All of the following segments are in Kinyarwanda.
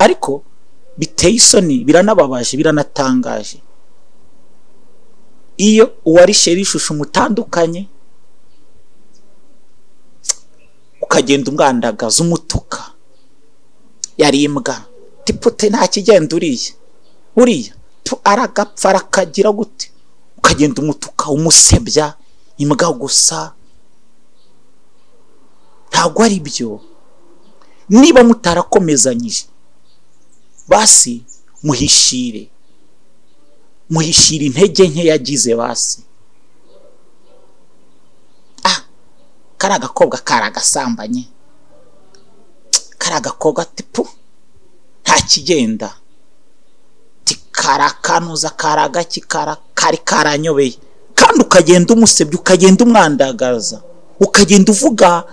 Ariko biteye isoni, biranababaje, biranatangaje iyo uwari sheri ishusho mutandukanye ukagenda umwandagaza umutuka, yari imbwa tipute nta kigenda uriya uriya aragapfa arakagira gute, ukagenda umutuka umusebya imbwa gusa. Ntabwo ari byo. Niba mutarakomezanyije basi muhishire, muhishire intege nke yagize basi. Ah, kari agakobwa karagasambanye, kari agakobwa tipu nta kigenda, karakanuza karagaki kari karanyobeye. Kandi ukagenda umusebya, ukagenda umwandagaza, ukagenda uvuga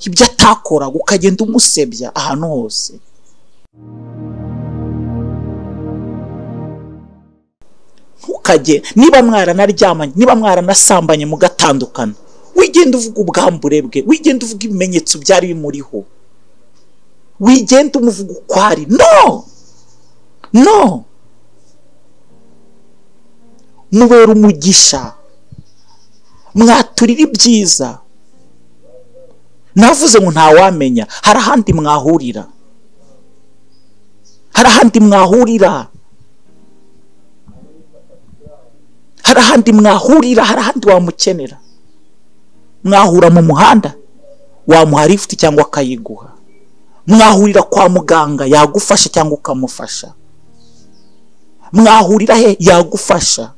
ibyo atakora, ukagenda umusebya ahantu hose. Ntukajye, niba mwaranaryamanye, niba mwaranasambanye mugatandukana, wigenda uvuga ubwambure bwe, wigenda uvuga ibimenyetso byari bimuriho, wigenda umuvuga uko ari. No, no, mubera umugisha, mwaturira ibyiza. Navuze ngo ntawamenya, hari ahandi mwahurira, hari ahandi mwahurira, hari ahandi mwahurira, hari ahandi wamukenera. Mwahura mu muhanda, wamuha lift cyangwa akayiguha. Mwahurira kwa muganga, yagufasha cyangwa ukamufasha. Mwahurira he, yagufasha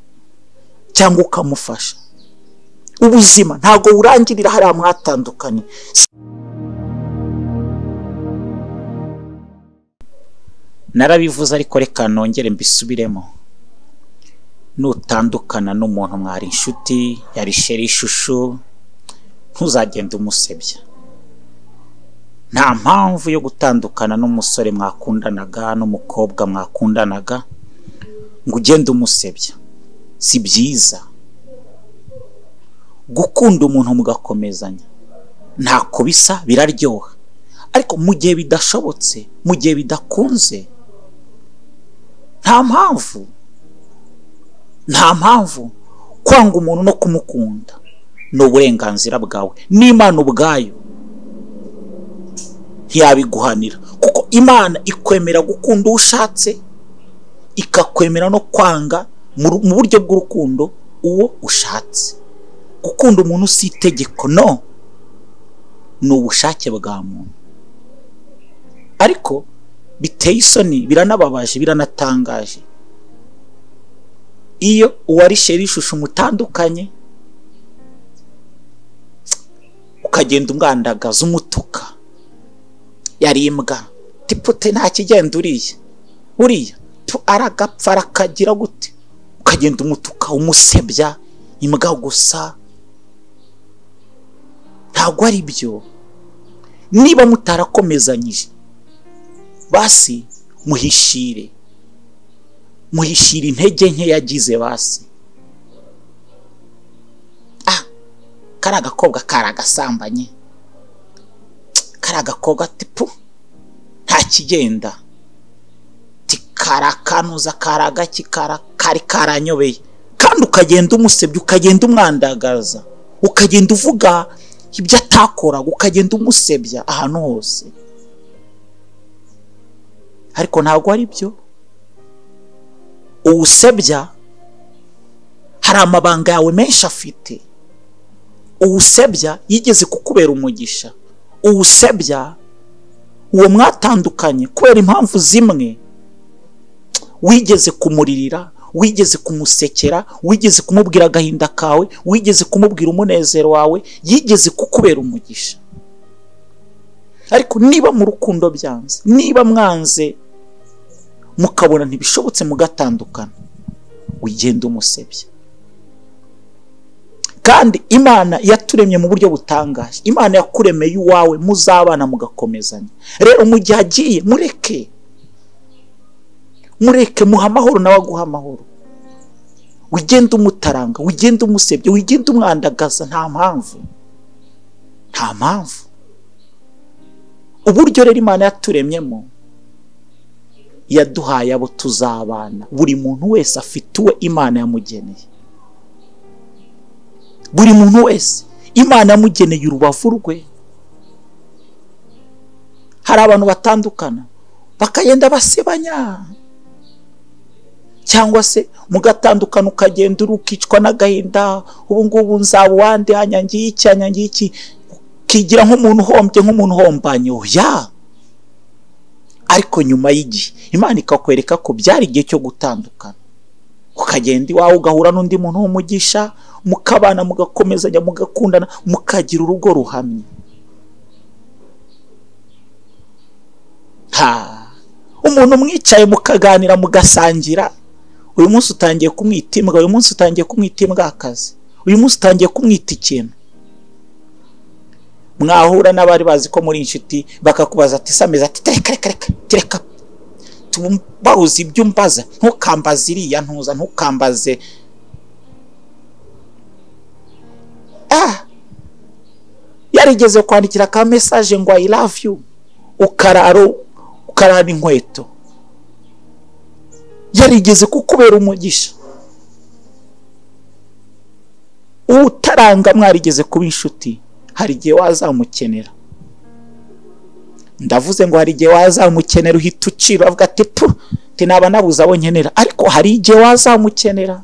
cyangwa ukamufasha. Ubuzima ntago burangirira hariya mwatandukanye. Narabivuze ariko reka nongere mbisubiremo. Nutandukana n'umuntu mwari inshuti, yari sheri ishusho, ntuzagenda umusebya. Nta mpamvu yo gutandukana n'umusore mwakundanaga, n'umukobwa mwakundanaga, ngo ugende umusebya. Si byiza. Gukunda umuntu mugakomezanya ntako bisa, biraryoha. Ariko mu gihe bidashobotse, mu gihe bidakunze, nta mpamvu, nta mpamvu. Kwanga umuntu no kumukunda ni uburenganzira bwawe, n'Imana ubwayo ntiyabiguhanira, kuko Imana ikwemera gukunda uwo ushatse, ikakwemera no kwanga mu buryo bw'urukundo uwo ushatse. Gukunda umuntu si itegeko, no, ni ubushake bwa muntu. Ariko biteye isoni, biranababaje, biranatangaje iyo uwari sheri ishusho mutandukanye ukagenda umwandagaza umutuka, yari imbwa tipute nta kigenda uriya uriya aragapfa arakagira gute, ukagenda umutuka umusebya imbwa gusa. Ntabwo ari byo. Niba mutarakomezanyije basi muhishire, muhishire intege nke yagize basi. Ah, kari agakobwa karagasambanye, kari agakobwa tipu nta kigenda, karakanuza karagaki kari karanyobeye. Kandi ukagenda umusebya, ukagenda umwandagaza, ukagenda uvuga ibyo atakora, ukagenda umusebya ahantu hose. Ariko ntabwo ari byo. Uwusebya hari amabanga yawe menshi afite. Uwusebya yigeze kukubera umugisha. Uwusebya uwo mwatandukanye kubera impamvu zimwe, wigeze kumuririra, wigeze kumusekera, wigeze kumubwira agahinda kawe, wigeze kumubwira umunezero wawe, yigeze kukubera umugisha. Ariko niba mu rukundo byanze, niba mwanze mukabona ntibishobotse mugatandukana, wigenda umusebya. Kandi Imana yaturemye mu buryo butangaje. Imana yakuremeye iwawe, muzabana mugakomezanya. Rero mu gihe agiye, mureke, mureke, muha amahoro nawe aguha amahoro. Wigenda umutaranga, wigenda umusebya, wigenda umwandagaza, nta mpamvu, nta mpamvu. Uburyo rero Imana yaturemyemo, yaduhaye abo tuzabana. Buri muntu wese afite uwe Imana yamugeneye. Buri muntu wese Imana yamugeneye urubavu rwe. Hari abantu batandukana bakagenda basebanya, cyangwa se mugatandukana ukagenda urukicwa n'agahinda, ubu ngubu nzaba uwande, anyangiye iki, anyangiye iki, ukigira nk'umuntu uhombye, nk'umuntu uhombanye. Oya, ariko nyuma y'igihe Imana ikakwereka ko byari igihe cyo gutandukana, ukagenda iwawe ugahura n'undi muntu w'umugisha, mukabana, mugakomezanya, mugakundana, mukagira urugo ruhamye. Umuntu mwicaye mukaganira mugasangira, uyu munsi utangiye kumwita imbwa, uyu munsi utangiye kumwita imbwakazi, uyu munsi utangiye kumwita ikintu. Mwahura n'abari bazi ko muri inshuti bakakubaza ati sameza, ati reka reka reka reka, baruzi ibyo umbaza, ntukambaze iriya ntuza, ntukambaze. Yarigeze kwandikira ka message ngo I love you, ukarara inkweto. Yarigeze kukubera umugisha. Utaranga mwarigeze kuba inshuti, hari igihe wazamukenera. Ndavuze ngo hari igihe wazamukenera uhita ucira avuga ati pu, naba nabuze abo nkenera. Ariko hari igihe wazamukenera,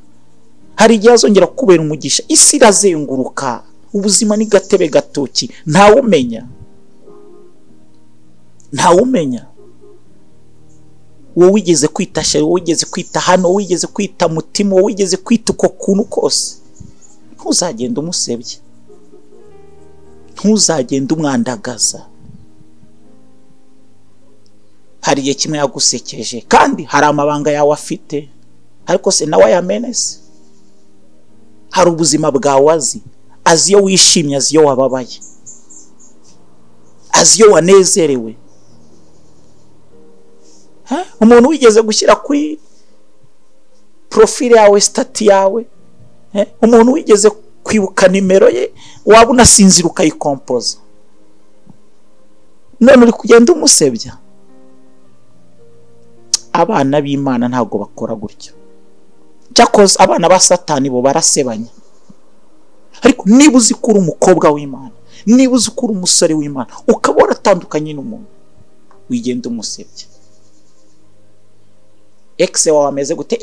hari igihe azongera kukubera umugisha. Isi irazenguruka, ubuzima ni gatebe gatoki, ntawumenya, ntawumenya. Wowe wigeze kwita sheri, wowe wigeze kwita hano, wowe wigeze kwita mutima, wowe wigeze kwita uko kuntu kose, ntuzagenda umusebye, ntuzagenda umwandagaza. Hari igihe kimwe yagusekeje, kandi hari amabanga yawe afite, ariko se nawe yamenese. Hari ubuzima bwawe azi, azi iyo wishimye, azi iyo wababaye, azi iyo wanezerewe. Umuntu wigeze gushyira kuri profile yawe, stati yawe, umuntu wigeze kwibuka nimero ye, waba unasinzira ukayikompoza, none uri kugenda umusebya. Abana b'Imana ntabwo bakora gutyo. Cyakoze abana ba Satani bo barasebanya. Ariko niba uzi ko uri umukobwa w'Imana, niba uzi ko uri umusore w'Imana, ukaba waratandukanye n'umuntu, wigenda umusebya. Ex wawe ameze gute?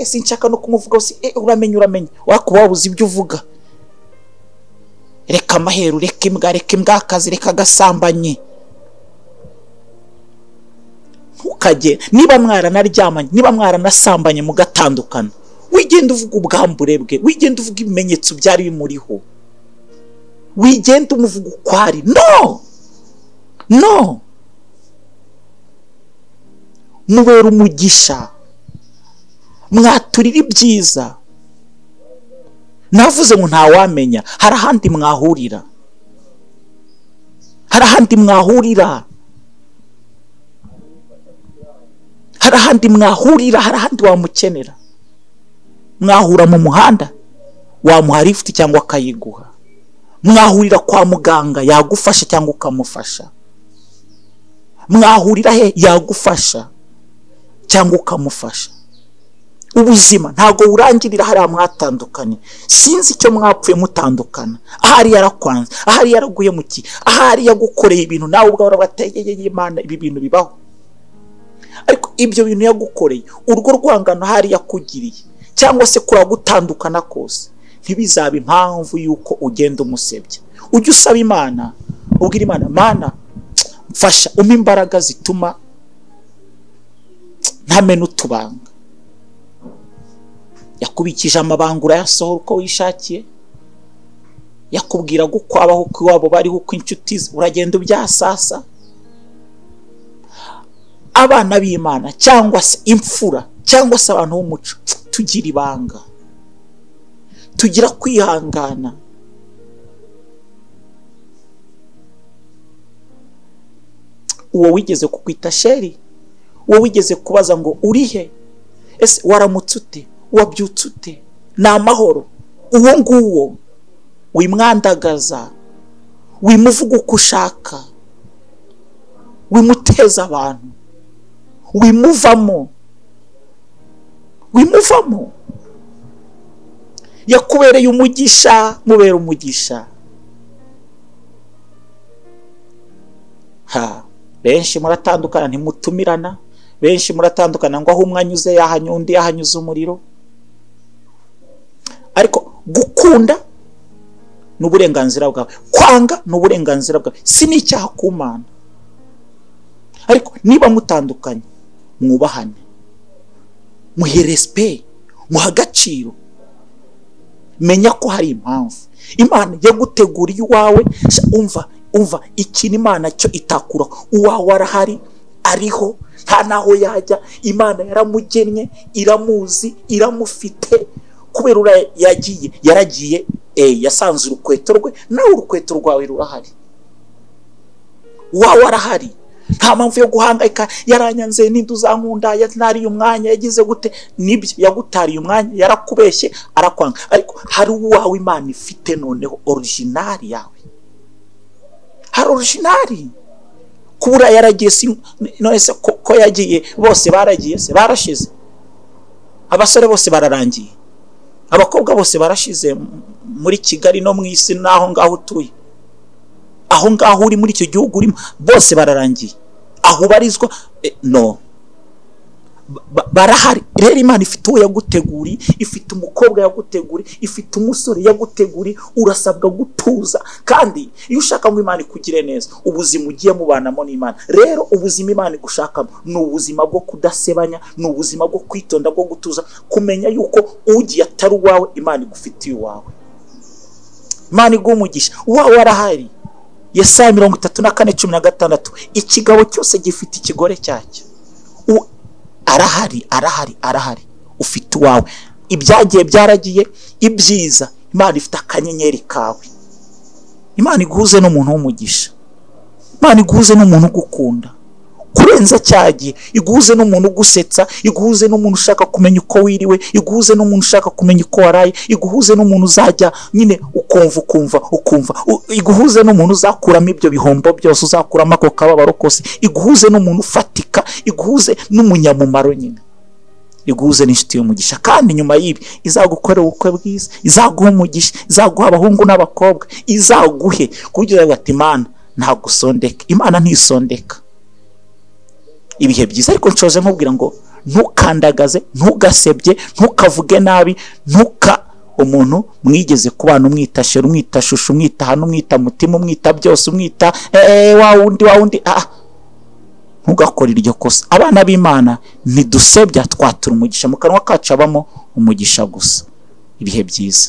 Sinshaka no kumuvuga, uramenye, uramenye, wakuba wabuze ibyo uvuga. Reka amaheru, reka imbwa, reka imbwakazi, reka agasambanye. Ntukajye, niba mwaranaryamanye, niba mwaranasambanye mugatandukana, wigenda uvuga ubwambure bwe, wigenda uvuga ibimenyetso byari bimuriho, wigenda umuvuga uko ari. No, no, mubera umugisha, mwaturira ibyiza. Navuze ngo ntawamenya, hari ahandi mwahurira, hari ahandi mwahurira, hari ahandi mwahurira, hari ahandi wamukenera. Mwahura mu muhanda, wamuha lift cyangwa akayiguha. Mwahurira kwa muganga, yagufasha cyangwa ukamufasha. Mwahurira he, yagufasha cyangwa ukamufasha. Ubuzima ntago burangirira hariya mwatandukanye. Sinzi icyo mwapfuye mutandukana. Ahari yarakwanze, ahari yaraguye muki, ahari yagukoreye ibintu nawe ubwawe urabateye Imana, ibi bintu bibaho. Ariko ibyo bintu yagukoreye, urwo rwangano hari yakugiriye, cyangwa se kuragutandukana kose, ntibizaba impamvu yuko ugenda umusebya. Ujye usaba Imana, ubwira Imana, Mana mfasha, umpe imbaraga zituma ntamena utubanga. Yakubikije amabanga urayasohora uko wishakiye, yakubwira uko abaho, uko iwabo bariho, uko inshuti ze, uragenda ubyasasa. Abana b'Imana cyangwa se imfura cyangwa se abantu b'umuco, tugira ibanga, tugira kwihangana. Uwo wigeze kukwita sheri, uwo wigeze kubaza ngo urihe, ese waramutse ute, wabyutse ute, ni amahoro, uwo nguwo wimwandagaza, wimuvuga uko ushaka, wimuteza abantu, Wimuvamo, wimuvamo. Yakubereye umugisha, mubera umugisha. Ha, benshi muratandukana ntimutumirana, benshi muratandukana ngo aho umwe anyuze undi yahanyuze umuriro. Ariko gukunda ni uburenganzira bwawe, kwanga ni uburenganzira bwawe, si n'icyaha ku Mana. Ariko niba mutandukanye mwubahane, muhe respect, muhe agaciro. Menya ko hari impamvu Imana yaguteguriye iwawe. Umva ikintu Imana cyo itakura, uwawe arahari, ariho, nta naho yajya. Imana yaramugennye, iramuzi, iramufite. Kubera uriya yagiye, yaragiye, yasanze urukweto rwe, nawe urukweto rwawe rurahari, uwawe arahari. Nta mpamvu yo guhangayika, yaranyanze, ninde uzankunda, yantariye umwanya, yagize gute. Nibyo, yagutariye umwanya, yarakubeshye, arakwanga. Ariko hari uwawe Imana ifite noneho original yawe, hari original. Kubura yaragiye, si none se ko yagiye, bose baragiye se, barashize, abasore bose bararangiye, abakobwa bose barashize muri Kigali no mu isi n'aho ngaho utuye, aho ngaho uri muri icyo gihugu urimo, bose bararangiye, aho ubarizwa no barahari. Rero Imana ifite uwo yaguteguriye, ifite umukobwa yaguteguriye, ifite umusore yaguteguriye. Urasabwa gutuza. Kandi iyo ushaka ngo Imana ikugire neza, ubuzima ugiye mubanamo n'Imana. Rero ubuzima Imana igushakamo ni ubuzima bwo kudasebanya, ni ubuzima bwo kwitonda, bwo gutuza, kumenya yuko ugiye atari uwawe, Imana igufitiye uwawe. Imana iguha umugisha, uwawe arahari. Yesaya 34:16, ikigabo cyose gifite ikigore cyacyo. Arahari, arahari, arahari, ufite uwawe. Ibyagiye byaragiye, ibyiza Imana ifite akanyenyeri kawe. Imana iguhuze n'umuntu w'umugisha, Imana iguhuze n'umuntu ugukunda kurenza cyagiye, iguhuze n'umuntu ugusetsa, iguhuze n'umuntu ushaka kumenya uko wiriwe, iguhuze n'umuntu ushaka kumenya uko waraye, iguhuze n'umuntu uzajya nyine ukumva ukumva ukumva, iguhuze n'umuntu uzakuramo ibyo bihombo byose, uzakuramo ako kababaro kose, iguhuze n'umuntu ufatika, iguhuze n'umunyamumaro nyine, iguhuze n'inshuti y'umugisha. Kandi nyuma y'ibi izagukorera ubukwe bwiza, izaguha umugisha, izaguha abahungu n'abakobwa, izaguhe kugira ngo ati Imana ntagusondeka. Imana ntisondeka. Ibihe byiza. Ariko nshoje nkubwira ngo ntukandagaze, ntugasebye, ntukavuge nabi, ntuka umuntu mwigeze kubana umwita sheri, umwita shushu, umwita hano, umwita mutima, umwita byose, umwita wa wundi, wa wundi. Ntugakore iryo kosa. Abana b'Imana ntidusebya, twatura umugisha, mu kanwa kacu habamo umugisha gusa. Ibihe byiza.